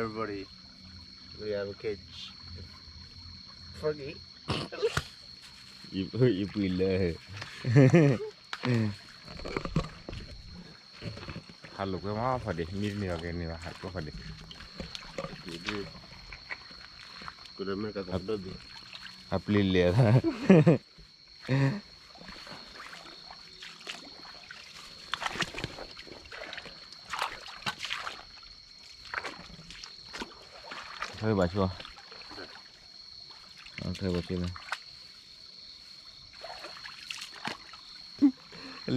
Everybody, we have a catch. Froggy. ယပှံၤလၢ ဟးလိာ်ကွဲမးဖးဒံး မ့တမ့ၢ်အီၤကဲန့ၣ်ဘၣ် ဟးလိာ်ကွဲဖးဒံး အပျ့ၤလဲၤသး ထဲဘၣ်ဆိ ထဲဘၣ်ဆိလၢ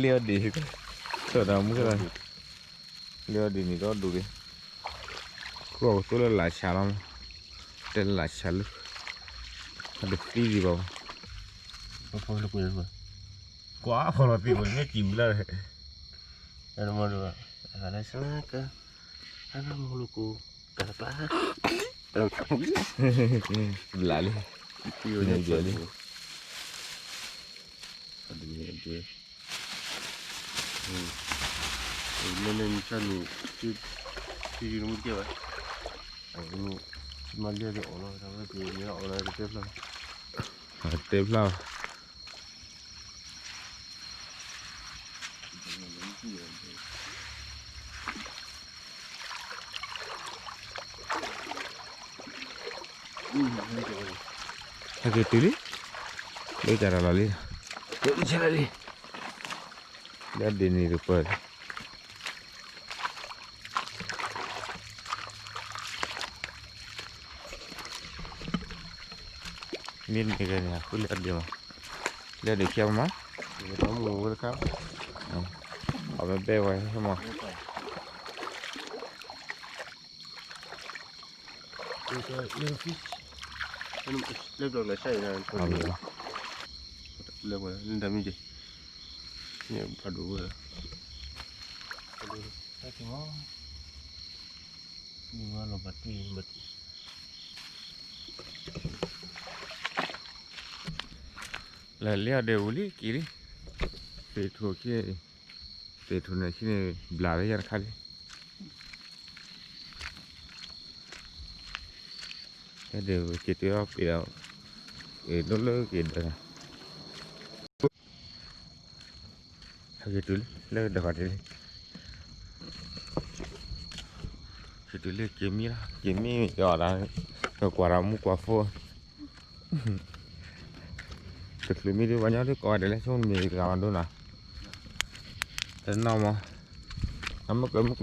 လ့အီၣ်ဒံး ဆိတၢ်မူလၢ လ့အီၣ်ဒံးန့ၣ်ဒီဒူၣ်က့ၤ ခိၣ်အကသိလၢလၢ်ဆးလီၤမး တဲလၢလၢ်ဆးလၢ အတသံဒံးဘၣ်မး ကွၢ်ဖီလီၤသံးဝဲ မ့ၢ်စံးဝံၤလၢ အဲၣ်မၤဒိၣ် အဂၤလၢဆၢက အနၢမူလၢကိ ကပၤ ဘျးလံ ဘျးလံ မ့ၢ်န့ၣ် မ့ၢ်ဆါန့ၣ် တယူၢ်တမူတကဲဘၣ် မ့ၢ်လၢအီၣ်လီၤ တၢ်ဝဲပ့ၤမ့ၢ်အီၣ်လီၤတတဲဖျါ တဲဖျါ ဟဲက့ၤတုၤလံ လၢကၢ်တၢ်လီၢ်လံ လၢဆဲလၢလံ လၢဒ်န့ၣ်တပၢၢ် မ့ၢ်န့ၣ်ကဲန့ၣ် အဃိလၢအဒ့မး လၢအဒ့ခံမး အဝဲဘဲဝဲမး လၢဘျီလၢဆၢအံၤ လၢဝဲ လၢတၢ်မံၤက့ၤ န့ၣ်ဖးဒိၣ်ဝဲ ဖးဒိၣ် တၢ်က့ၤမး မ့ၢ်ဝဲလီၤဘၣ်တံၢ်ဘၣ်တံၢ် လၢလ့အီၣ်ဒံးဝံၤလံက့ၤလံ သ့ၣ်ထူၣ်ခံ သ့ၣ်ထူၣ်န့ၣ်ခံန့ၣ် ဘျးလၢယၤတခါလံ လၢဒံးက့ၤတုၤအီၤပ့ၤဒီး ဒိၣ်လၢက့ၤဒီး ဟဲက့ၤတုၤလံ လၢဒၢးခီၣ်ထံးလံ က့ၤတုၤလံ က့ၤမံလီၤ က့ၤမံအီၤဒီး ကွၢ်ဒီးမူကွၢ်ဖိ တချုးမံဒ်ပှၤညီဒ်ကိးဂၤဒဲးလၢဆိကမိၣ်မ့ၢ်ဂၤမၤဒိနီၤ တနီၢ်မး အမ့ၢ်ကမူကျိ